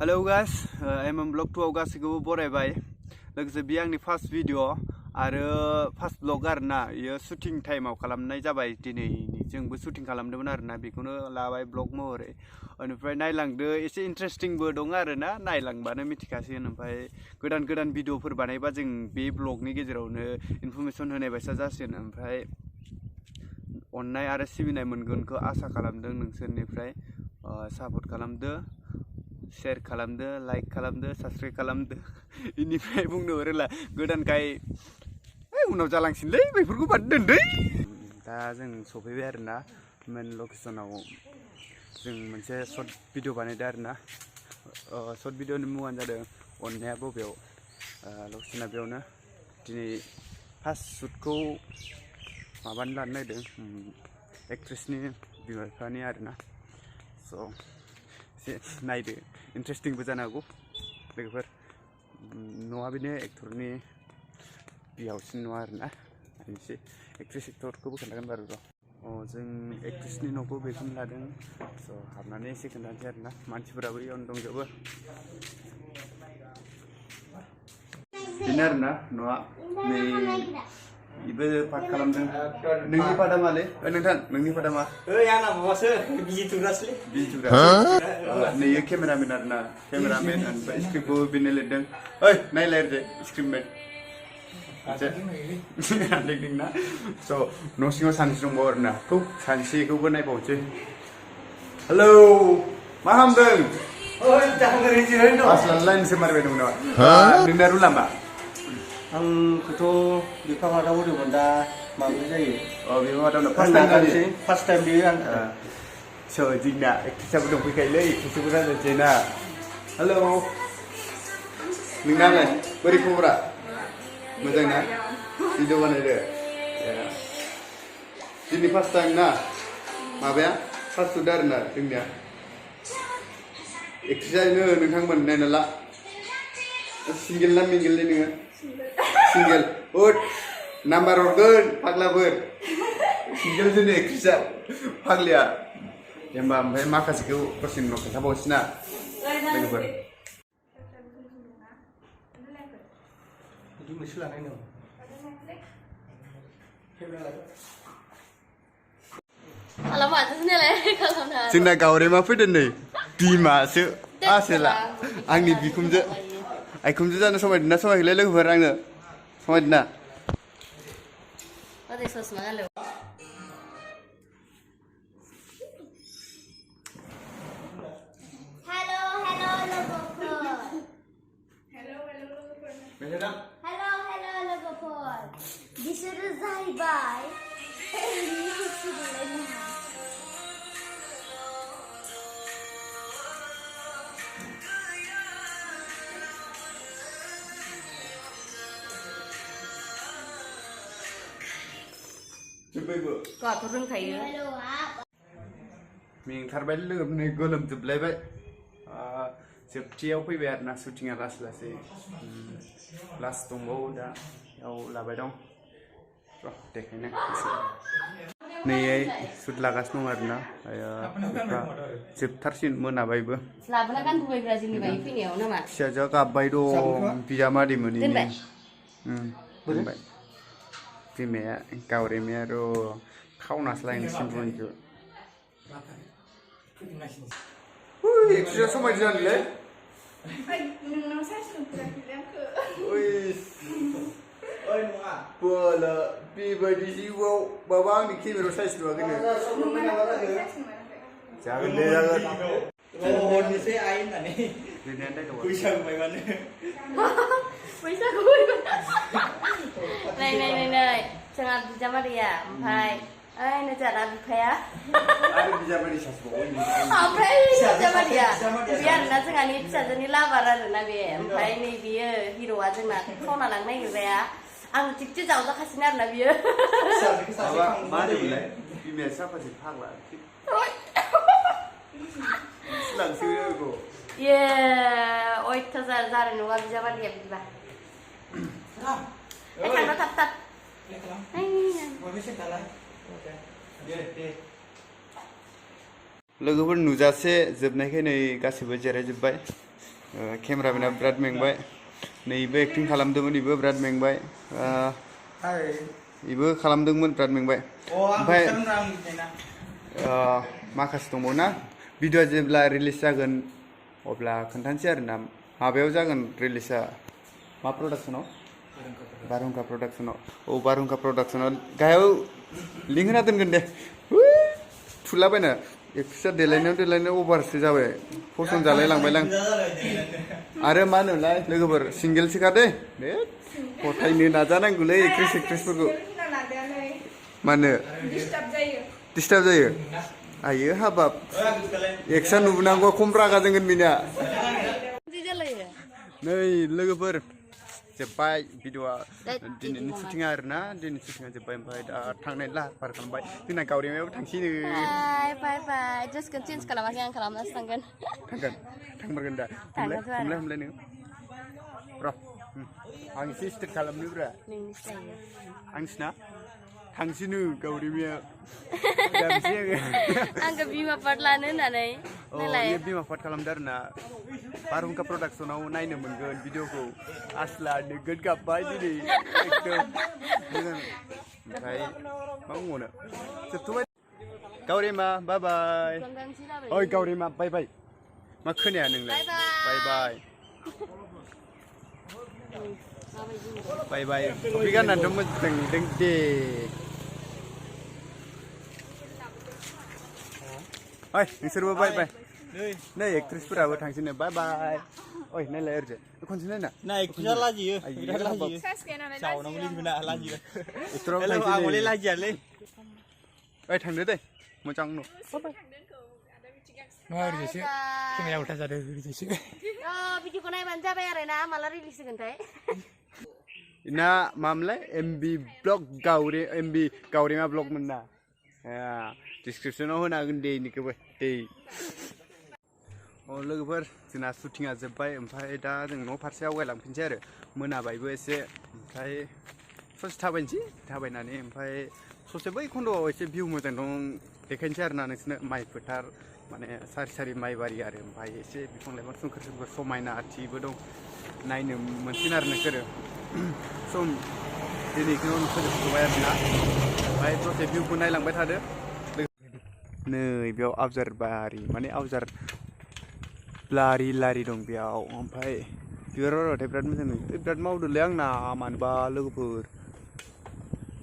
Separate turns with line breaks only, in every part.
Hello guys, MM Vlog2 गासैखौबो बरायबाय लोगोसे बे आंनि फार्स्ट भिडिअ आरो फार्स्ट ब्लग आरोना इयो शुटिं टाइमाव खालामनाय जाबाय दिनैनि जोंबो शुटिं खालामदोंमोन आरोना बेखौनो लाबाय ब्लग महरै ओमफ्राय नायलांदो एसे इन्टारेस्टिंबो दं आरोना नायलांबानो मिथिखासिगोन ओमफ्राय गोदान भिडिअफोर बानायबा जों बे ब्लगनि गेजेरावनो इनफरमेसन होनाय बायसा जासिगोन ओमफ्राय अननाय आरो सिबिनाय मोनगोनखौ आसा खालामदों नोंसोरनिफ्राय सापर्ट खालामदो शेयर खालामदो लाइक खालामदो साबस्क्राइब खालामदो इनिफ्राय बुंनो रोंला गोदानखाय उनाव जालांसिनलै बेफोरखौ बाद दोनदै दा जों सफैबाय आरोना मेन लकेसनाव जों मोनसे शर्ट भिडिअ बानायदों आरोना शर्ट भिडिअनि मुङानो जादों अननाया बबेयाव लकेसना बेयावनो दिनै फार्स्ट शुटखौ माबानो लानो नागिरदों एक्ट्रेसनि बिमा बिफानि आरोना स' एसे नायदो इन्टारेस्टिंबो जानो हागौ लोगोफोर न'आ बेनो एक्टरनि बिहावसिन न'आ आरोना एसे एक्टरखौबो खोन्थागोन बारु र' जों एक्ट्रेसनि न'खौ बेखौनो लादों स' हाबनानै एसे खोन्थानोसै आरोना मानसिफोराबो इयावनो दंजोबो बेनो आरोना न'आ नै इबो पार्ट खालामदों नोंनि पार्टआ मालै नोंथां नोंनि पार्टआ मा आंना माबासो बिजि थुग्रासोलै बिजि थुग्रा नैयो केमेरामेन आरोना केमेरामेन ओमफ्राय स्क्रिप्टबो बेनो लिरदों ओइ नायलाय आरो स्क्रिप्टमेन ना स' न' सिङाव सानसे दंबावो आरोना थौ सानसेखौबो नायबावनोसै हेलौ मा खालामदों पास लाइनसो मारिबाय दं नामा नोंना रुला मा
आंखौथ' बिफा मादाव होदोंमोन दा माबोरै जायो
बिफा मादाव
फार्स्ट टाइम बेयो आं
जोंना एक्ट्रेसाबो दंफैखायोलै एक्ट्रेसबो रायज्लायसै ना हेलौ नोंनालाय बोरै खबरा मोजां ना भिडिअ बानायदो दिनै फार्स्ट टाइम ना माबाया फार्स्ट शुट आरोना जोंनिया एक्ट्रेसानो नोंथांमोन नायना ला सिंगेल ना मिंगेललै नोङो सिंगेल नाम्बार हरगोन फाग्लाफोर सिंगेल जोंनि एक्ट्रेसा फाग्लिया होमबा ओमफ्राय माखासेखौ दसे उनाव खोन्थाबावसै ना लोगोफोर जोंना गावरेमा फैदों नै बिमासो आसोला आंनि बिखुमजो आइखुमजो जानो समायदोंना समायाखैलै लोगोफोर आङो समायदोंना
बिसोरो जाहैबाय
गाथ' रोंखायो
मेंथारबाय लोगोफोरनि गोलोमजोबलायबाय जोबथियाव फैबाय आरोना शुटिंआ लासै लास्ट दंबावो दा याव लाबाय दं र' देखायनो नै शुट लागासिनो दं आरोना जोबथारसिन मोनाबायबो
लाबोना गानबोबायब्रा जोंनि बायदि फैनायाव नामा
फिसाजोआ गाबबाय दं बिजामादै मोनैनि दोनबाय बिमाया गावरेमाया र' खावनासो लायनोसै बुंखौ एक्ट्रेसा समायदों जानोलै
नोंनाव साइज नुफेराखैलै आंखो
बोला बेबायदि जिउआव माबा आंनि केमेरायाव साइज नुवाखैनो जागोन दे जागोन
हरनोसै आइ होननानै बैसागु बायबानो
बैसागु नै जोंहा बिजामादैया ओमफ्राय ओइ जोंहा बिफाया
आरो बिजामादै सासेबाव
ओमफ्राय बिजामादैया बे आरोना जोंहानि फिसाजोनि लाबार आरोना बे ओमफ्राय नै बियो हिर'आ जोंना खावना लांनो नागिरग्राया आं थिगसे जावजाखासिनो आरोना बियो
मा होनोमोनलाय बिमाया साफासे फाग्ला सिलांसो बेखौ
ये अयथासार जानाय नङा बिजामादैया बिदिबा थांना थाब
लोगोफोर नुजासे जोबनायखाय नै गासिबो जिरायजोब्बाय केमेरामेना बिराद मेंबाय नैबो एक्टिं खालामदोंमोन इबो बिराद मेंबाय इबो खालामदोंमोन बिराद मेंबाय ओमफ्राय माखासे दंबावो ना भिडिअआ जेब्ला रिलिज जागोन अब्ला खोन्थानोसै आरोना माबायाव जागोन रिलिजआ मा प्रडाक्सनाव बारहुंखा प्रडाक्सनाव बारहुंखा प्रडाक्सनाव गाहायाव लिंक होना दोनगोन दे थुलाबायना एक्ट्रिसा देलायनायाव अभारसो जाबाय फसन जालाय लांबाय आं आरो मा होनोलाय लोगोफोर सिंगेलसोखा दे गथायनो नाजानांगौलै एक्ट्रिसफोरखौ मा होनो डिस्टार्ब जायो आयो हाबाब एक्सा नुनांगौ खम रागा जोंगोन बिना नै लोगोफोर जोब्बाय भिडिअआ दिनैनि शुटिंआ आरोना दिनैनि शुटिंआ जोब्बाय ओमफ्राय दा थांनाय लाहार फाहार खालामबाय जोंना गावरिमायाव थांसैनो
बाय ड्रेसखौ चेन्ज खालामाखै आं खालामनासो थांगोन
थांमारगोन दा हमलाय नों र' आं एसे स्टेट खालामनोब्रा आंसिना थांसैनो गावरिमाया
आंखौ बिमा पार्ट लानो होननानै
बिमा पार्ट खालामदो आरोना बारहुंखा प्रडाक्सनाव नायनो मोनगोन भिडिअखौ आसला नोगोद गाबबाय दिनै एकदम मोजां ओमफ्राय मा बुंबावनो जोबथ'बाय गावरिमा बाय बाय ओइ गावरिमा बाय बाय मा खोनाया नोंलाय बाय बाय बाय बाय टपि गाननानैथ' मोजां नुदों दे ओइ नोंसोरबो बाय बाय नै एक्ट्रिसफोराबो थांसैनो बाय बाय ओइ नायलाय ओरैजे खनसे नायना
ना एक्ट्रिसा लाजियो बिराद लाजियो सावनांगौ लिखिना लाजियो आंबोलै लाजियालै
ओइ थांदो दे मोजां नु
मा ओरैजेसो केमेरा उल्था जादों ओरैजेसो
भिडिअखौ नायबानो जाबाय आरो ना माला रिलिज जागोनथाय
ना मामोनलाय MB Vlog MB गावरिमा ब्लगमोन ना डिसक्रिपसनाव होना होगोन दे इनिखौबो दे लोगोफोर जोंना शुटिंआ जोब्बाय ओमफ्राय दा जों न' फारसे आवगायलांफिनसै आरो मोनाबायबो एसे ओमफ्राय ससे थाबायनानै ओमफ्राय ससे बै खन्द'आव एसे भिउ मोजां दं देखायनोसै आरोना नोंसोरनो माइ फोथार माने सारि सारि माइबारि आरो ओमफ्राय एसे बिफां लाइफां सोमखोर सोमखोर समायना थिबो दं नायनो मोनसिगोन आरो नोंसोरो सम दिनैखौ फोजोबथ'बाय आरोना ओमफ्राय दसे भिउखौ नायलांबाय थादो नै बेयाव आवजार बारि माने आवजार लारि दं बेयाव ओमफ्राय बिबार बारबाथाय बिराद मोजां नुयो बिराद मावदोलै आंना मानोबा लोगोफोर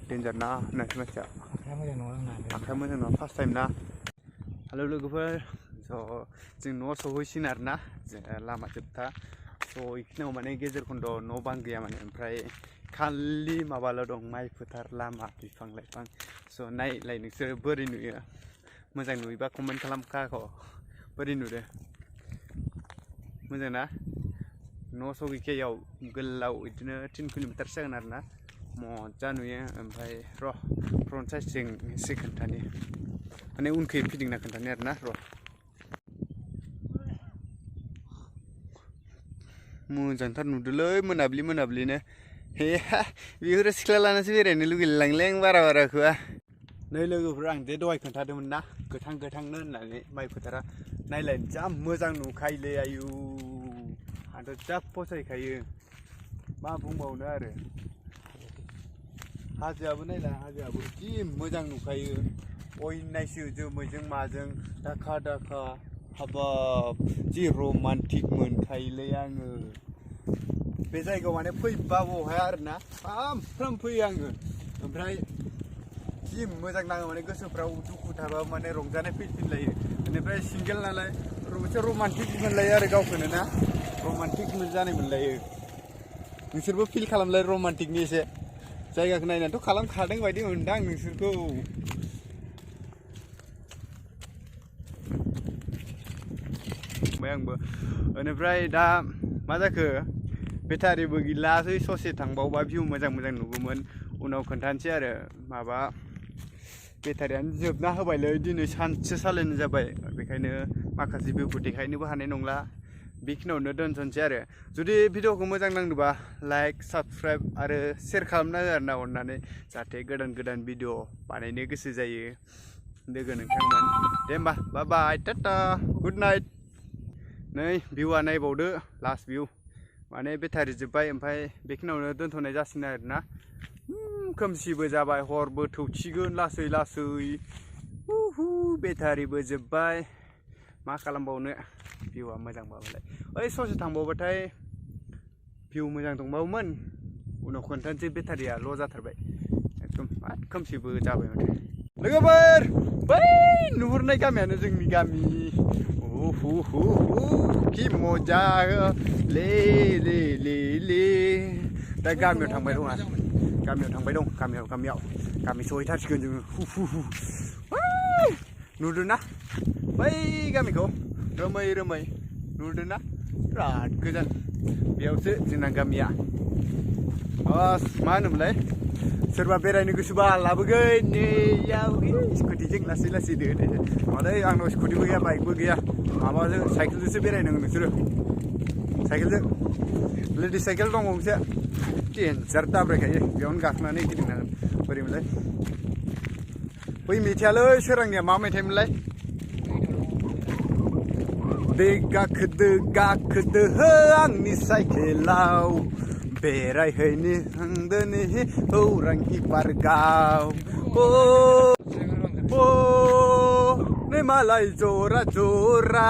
डेन्जार ना होननायसो मानसिया आखाया मोजां नङा फार्स्ट टाइम ना हेलौ लोगोफोर स' जों न'आव सहैसिगोन आरोना लामा जोबथा स' बेखिनियाव माने गेजेर खन्द'आव न' बां गैया माने ओमफ्राय खालि माबाल' दं माइ फोथार लामा बिफां लाइफां स' नायलाय नोंसोरो बोरै नुयो मोजां नुयोबा कमेन्ट खालामखाखौ बोरै नुदो मोजां ना न' सहैखायाव गोलाव बिदिनो 3 किल'मिटारसो जागोन आरोना मजा नुयो ओमफ्राय र' फ्रन्ट साइडजों एसे खोन्थानि माने उनखै फिदिंना खोन्थानि आरोना र' मोजांथार नुदोलै मोनाब्लिनो हे बेफोरो सिख्ला लानासो बेरायनो लुगैलायलांलै आं बाराखौ नै लोगोफोर आं दे दहाय खोन्थादोंमोन ना गोथांनो होननानै माइ फोथारा नायलाय जा मोजां नुखायोलै आयु आंथ' जा फसायखायो मा बुंबावनो आरो हाजोआबो नायलाय हाजोआबो जि मोजां नुखायो अयनायसो जोमैजों माजों दाखा हाबाब जि रमान्टिक मोनखायोलै आङो बे जायगायाव माने फैबा बहाया आरोना सामफ्राम फैयो आङो ओमफ्राय जि मोजां नाङो माने गोसोफ्राव दुखु थाबा माने रंजानाय फैफिनलायो बेनिफ्राय सिंगेल नालाय मोनसे रमान्टिक मोनलायो आरो गावखौनो ना रमान्टिक जानाय मोनलायो नोंसोरबो फिल खालामलाय रमान्टिकनि एसे जायगाखौ नायनानैथ' खालामखादों बायदि मोनदों आं नोंसोरखौ आंबो बेनिफ्राय दा मा जाखो बेटारिबो गैलासै ससे थांबावबा भिउ मोजां नुगौमोन उनाव खोन्थानोसै आरो माबा बेटारियानो जोबना होबायलै दिनै सानसे सालायनाय जाबाय बेखायनो माखासे भिउखौ देखायनोबो हानाय नंला बेखिनियावनो दोनथ'नोसै आरो जुदि भिडिअखौ मोजां नांदोंबा लाइक साबस्क्राइब आरो शेयार खालामना हो आरोना अननानै जाहाथे गोदान भिडिअ बानायनो गोसो जायो लोगो नोंथांमोन दे होमबा बाय बाय टाटा गुड नाइट नै भिउआ नायबावदो लास्ट भिउ माने बेटारि जोब्बाय ओमफ्राय बेखिनियावनो दोनथ'नाय जासिगोन आरोना खोमसिबो जाबाय हरबो थौसिगोन लासै लासै बेटारिबो जोब्बाय मा खालामबावनो भिउआ मोजांबालाय ओइ ससे थांबावबाथाय भिउ मोजां दंबावोमोन उनाव खोन्थानोसै बेटारिया ल' जाथारबाय एकदम खोमसिबो जाबाय माथो लोगोफोर बै नुहुरनाय गामियानो जोंनि गामि कि मजा ले ले ले ले दा गामियाव थांबाय दं गामि सहैथारसिगोन जोङो नुदोंना बै गामिखौ रोमै रोमै नुदोंना बिराद गोजान बेयावसो जोंना गामिया मा होनोमोनलाय सोरबा बेरायनो गोसोबा लाबोगोन नैयाव स्कुटिजों लासै लासै मादै आंनाव स्कुटिबो गैया बाइकबो गैया माबाजों साइकेलजोंसो बेरायनांगौ नोंसोरो साइकेलजों लेडिस साइकेल दं गंसे डेन्जार दाब्रायखायो बेयावनो गाखोनानै गिदिंनांगोन बोरैमोनलाय बै मेथाइयालै सोरांनिया मा मेथाइमोनलाय बे गाखोदो हो आंनि साइकेलाव बेरायहैनो थांदोनि औरांनि पार्कआव नै मालाय जरा जरा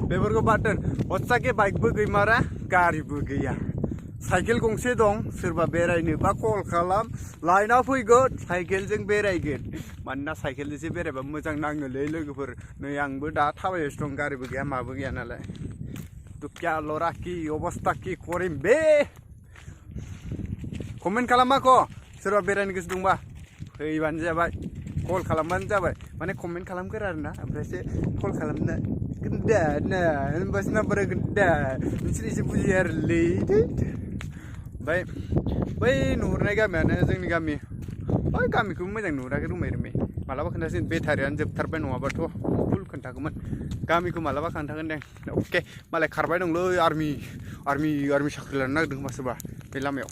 बेफोरखौ बाद दोन हस्साके बाइकबो गैमारा गारिबो गैया साइकेल गंसे दं सोरबा बेरायनोबा कल खालाम लाइना फैगोन साइकेलजों बेरायगोन मानोना साइकेलजोंसो बेरायबा मोजां नाङोलै लोगोफोर नै आंबो दा थाबायगासिनो दं गारिबो गैया माबो गैया नालाय तो क्या लोरा की अवस्था की करें बे कमेन्ट खालामाखो सोरबा बेरायनो गोसो दंबा फैबानो जाबाय कल खालामबानो जाबाय माने कमेन्ट खालामगोर आरोना ओमफ्रायसो कल खालामनो दा ना होनबासो नाम्बारा दा नोंसोर एसे बुजियो आरोलै ओमफ्राय बै नुहुरनाय गामियानो जोंनि गामि बै गामिखौबो मोजां नुहुराखै रुमै रुमै मालाबा खोन्थासिगोन बेटारियानो जोबथारबाय नङाबाथ' फुल खोन्थागौमोन गामिखौ मालाबा खोन्थागोन दे अके मालाय खारबाय दंलै आर्मि साख्रि लानो नागिरदों खोमा सोरबा बे लामायाव